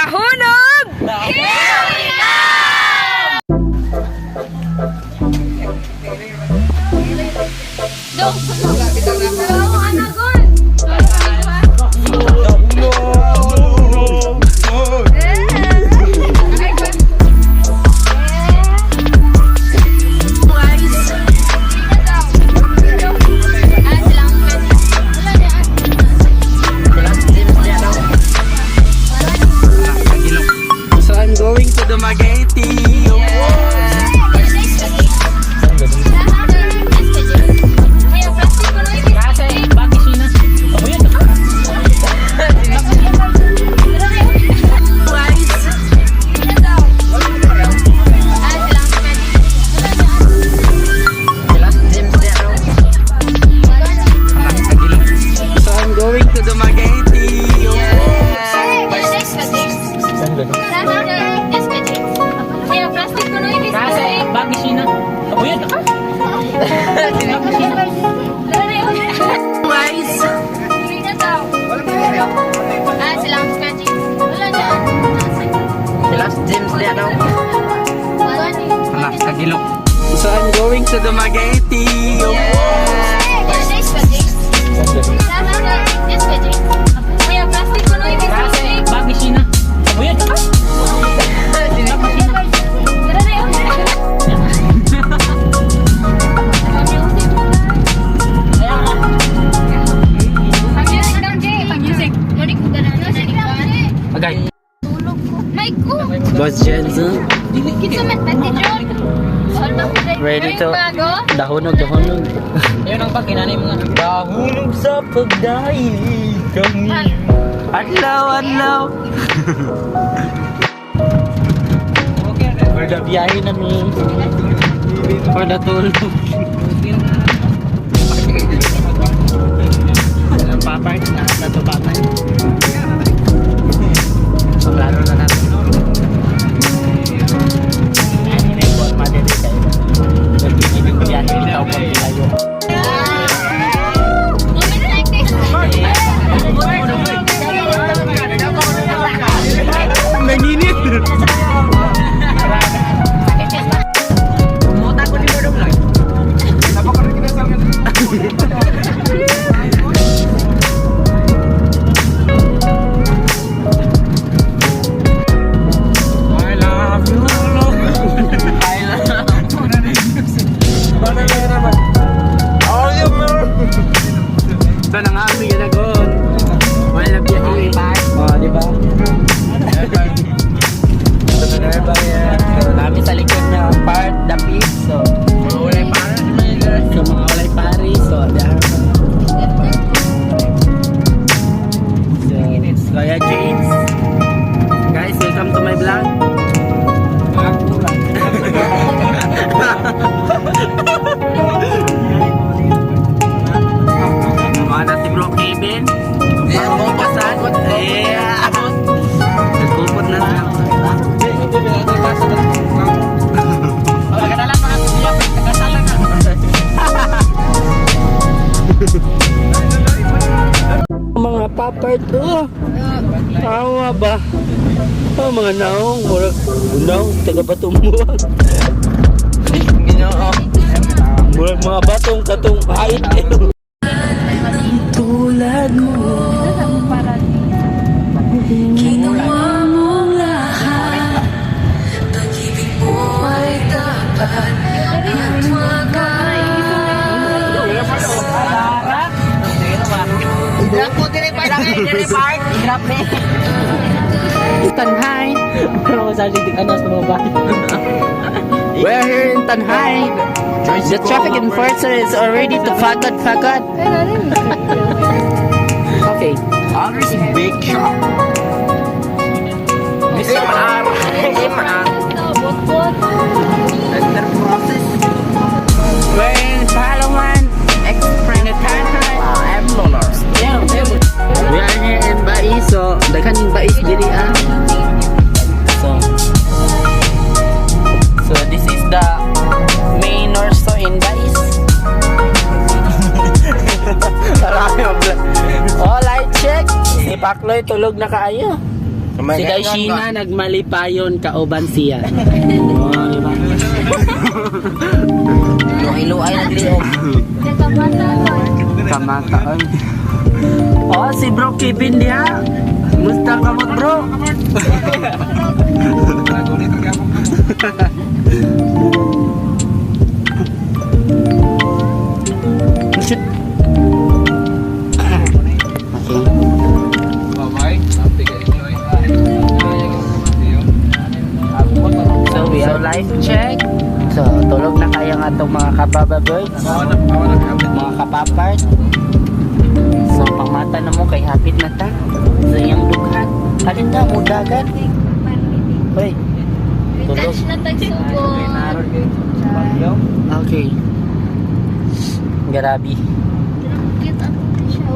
Dahunog! Here we come! Dong! Dong, anagon! So I'm going to Dumaguete. So I'm going to Dumaguete. Plastic ko no. Bakit sina? Ako yun. Guys, Ah, sila ang magic. Wala dyan. Last James niya daw. Anak, kagilok. So I'm going to Dumaguete. Bakit sina? Ako yun. Okay. Boss Jensen. Ready to dahunog, dahunog. Ayun ang pag kinanay mga. Dahunog sa pagdahil kami. Adlaw, adlaw. For the biyahe namin. For the tulog. Ang papart na, na to papart. Klaro na natin. Ano na yung forma din kayo. Nagiging biyahe, ikaw pa tayo. Nanginit! Muta ko ni Lord lang. I love you, Lord. I love you. Ito na nga kami ginagon. Wala biyahe. Oh, di ba? Kami sa likod na part, the piece. So, mga walay pare. So, mga walay pare. So, dahil. So, Kuya James. Guys, welcome to my vlog. Mga na si Bro Kevin. Mga pasan. Yeah. Nagpupot na lang. Pagkadala pa natin siya, pagkasala na. Mga papart. Oh. Tawa ba? Oh, mga naong. Murag, naong, taga batong buwag. Ginoo. Murag mga batong katong height. Tulad mo. Ginawa mong lahat. Pag-ibig mo ay tapat at wagas. Tanhay. Pero ko sa ano sa mga bahay. We're here in Tanhay. The traffic enforcer is already to fagad fagad. Okay. Others big shop. MR. MR. Under process. We're in Palawan. Express Tanhay. I'm Lolar. Yeah, we are here in Bais. So, daghan yung Bais diri ah. So this is the main Norso in Bais. Marami ang vlog. Oh, light check. Si Pakloy tulog na kaayo. Si Daishina nagmalipayon kauban siya. Oh, di ba? Luay-luay na dili oh. Nagkamata ko. Kamata oy. Oh, si Bro Kevin diha. Musta ka mo, bro? Shoot. Okay. So we are life check. So tulog na kaya nga itong mga kababa birds, mga kapapart. So pangmata na mo kay hapit na ta. Sa iyang dughan. Halin na mo dagat. Hoy, tulog. Touch na tagsugod. Okay. Grabe. Cute ang siya.